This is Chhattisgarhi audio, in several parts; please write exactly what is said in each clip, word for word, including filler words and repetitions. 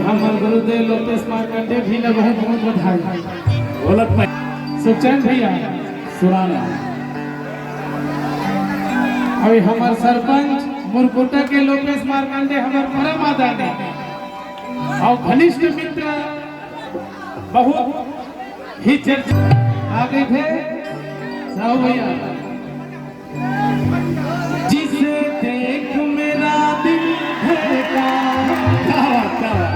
हमर गुरुदेव लोकेश मार्कंडे भी ल बहुत बहुत बधाई। बोलत भाई। सुखचैन भैया। सुराना। अभी हमर सरपंच मुरकुटा के लोकेश मार्कंडे हमर परम आदरणीय अउ घनिष्ठ मित्र, बहुत ही चर्चा आ गए थे। साहू भैया, जिसे देख मेरा दिल धड़का, क्या बात, क्या बात।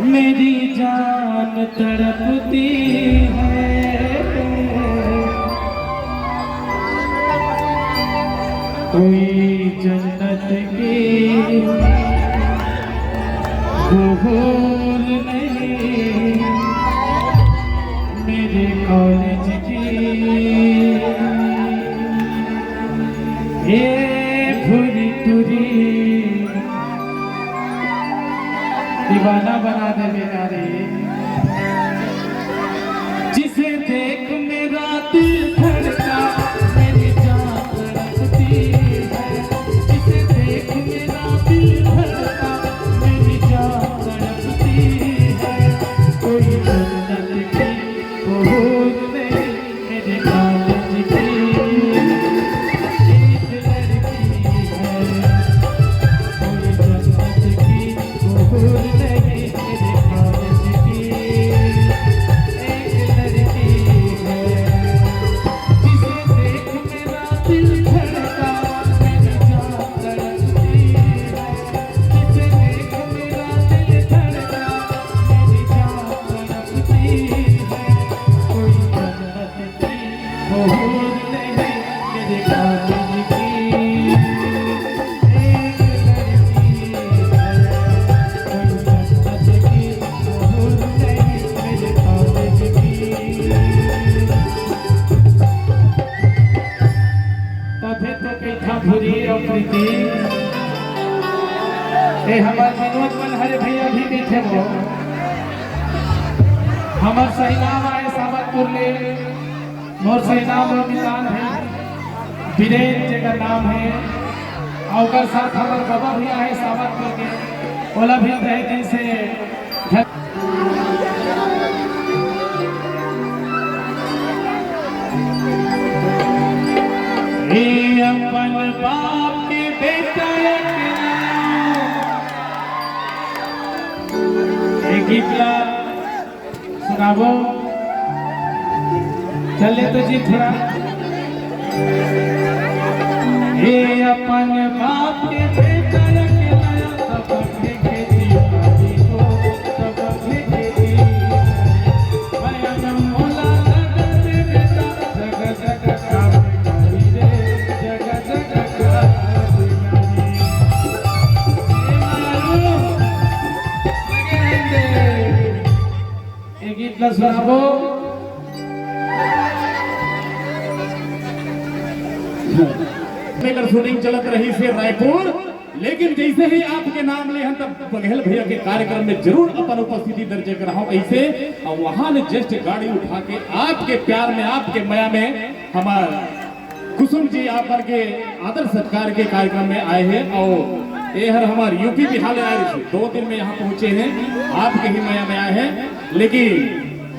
मेरी जान तड़पती है, कोई जन्नत की हूर नहीं, मेरे कॉलेज की। ए भुरी टुरी, दीवाना बना दे बेटा रे। जिसे देख मेरा दिल धड़का, मेरी जान तड़पती है। जिसे देख मेरा दिल धड़का, मेरी जान तड़पती है। कोई जन्नत की हूर नहीं, मेरे कॉलेज की एक लड़की है। कोई जन्नत की हूर नहीं, मेरे कॉलेज की एक लड़की है। जिसे देख मेरा दिल धड़का, मेरी जान तड़पती है। जिसे देख मेरा दिल धड़का, मेरी जान तड़पती है। कोई जन्नत की हूर नहीं, मेरे कॉलेज की एक लड़की है। कोई जन्नत की हूर नहीं, मेरे कॉलेज की। तभे तो कइठा भुरी अउ प्रीति। ए हमर मनोज मन हरे भैया भी कइठे वो। हमर सही नाम आए सावतपुर ले, मोर सही नाम अउ मितान है, बीरेन जेकर नाम है, अउ ओकर साथ हमर बाबा भी आए सावतपुर के, ओला भी तहे दिल से ए अपन बाप के बेटा एक नाम। ए गीत ला सुनाबो। चल ले तो जी थोड़ा। ए अपन बाप के बेटा एक नाम, सब लेकर शूटिंग चलत रही से रायपुर। लेकिन जैसे ही आपके नाम ले हन, तब बघेल भैया के कार्यक्रम में जरूर अपन उपस्थिति दर्ज कराओ। ऐसे और वहां ने जस्ट गाड़ी उठा के आपके प्यार में, आपके मया में हमार कुसुम जी आप मन के आदर सत्कार के कार्यक्रम में आए हैं। और ये हर हमार यूपी बिहार ले आए रहिसे, दो दिन में यहाँ पहुंचे हैं, आपके ही मया में आए हैं। लेकिन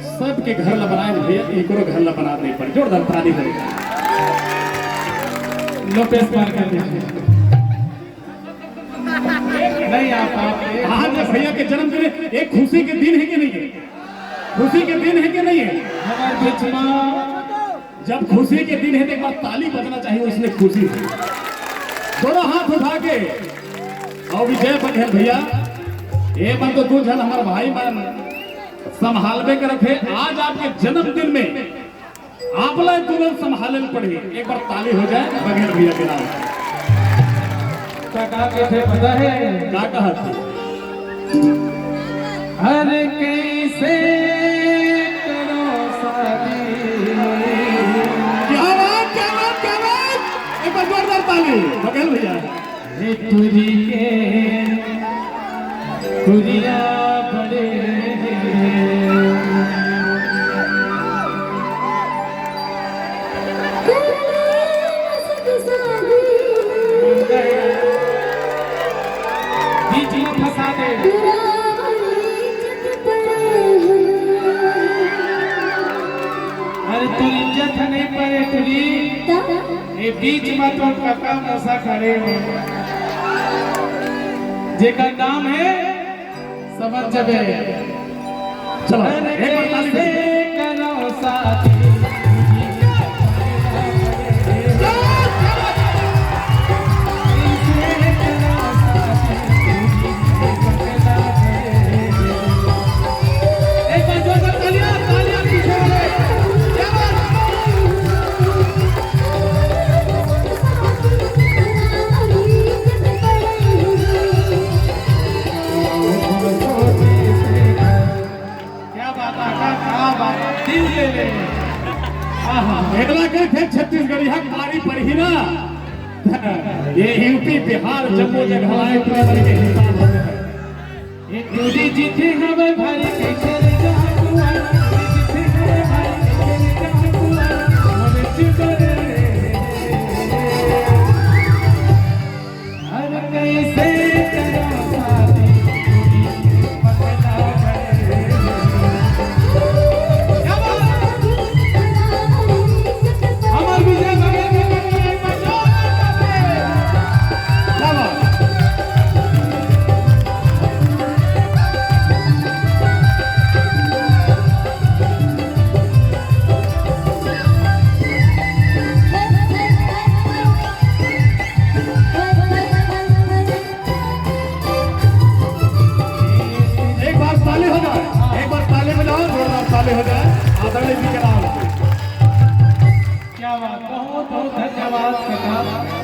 सबके घर ला बनाए भैया, इकरो घर ला बना दे पर जोरदार ताली दे। लोकेश मार्कंडे। नहीं, आप, आप, आज भैया के जन्मदिन है, एक खुशी के दिन है कि नहीं है? खुशी के दिन है कि नहीं है? हमारे बीच में जब खुशी के दिन है तो एक बार ताली बजना चाहिए, उसमें खुशी है। दोनों हाथ उठा के। और विजय बघेल भैया, ये मन तो दू झन हमारे भाई मन संभालबे करत है। आज आपके जन्मदिन में आप ला तुरंत संभाले ल पड़ही। एक बार ताली हो जाए बघेल भैया के नाम। का, का कहथे पता है? का कहा था? अरे कैसे करो शादी? क्या बात, क्या बात, क्या बात। एक बार जोरदार ताली बघेल भैया। हे टुरी के टुरिया बड़े। बीच में फंसा अरे तोर इज्जत ह नहीं परे टुरी। ए बीच में तो कका मोसा खड़े हो, जेकर नाम है समझ जबे। चलो, एक बार ताली बजाइए। एक बार जोरदार तालियां, तालियां पीछे वाले। क्या बात? क्या बात है, क्या बात, दिल ले ले। आहा, एकला के थे छत्तीसगढ़िया कारी पड़ही ना। ये यूपी, बिहार, जम्मू जगह आए, पूरा बन के हिसाब होते हैं। एक डोली जीते हवे भाई, कैसे रे जहाँ तू आया, जीते हवे भाई, कैसे रे जहाँ तू आया, हमें चिपरे रे। अरे कैसे करो शादी, पगला गए। क्या बात? हमार विजय बघेल के बघेल में जोरदार ताली। क्या बात? एक बार ताली हो जाए, एक बार ताली बजाओ, जोरदार ताली हो जाए आदरणीय जी के नाम। क्या बात, बहुत बहुत धन्यवाद कका।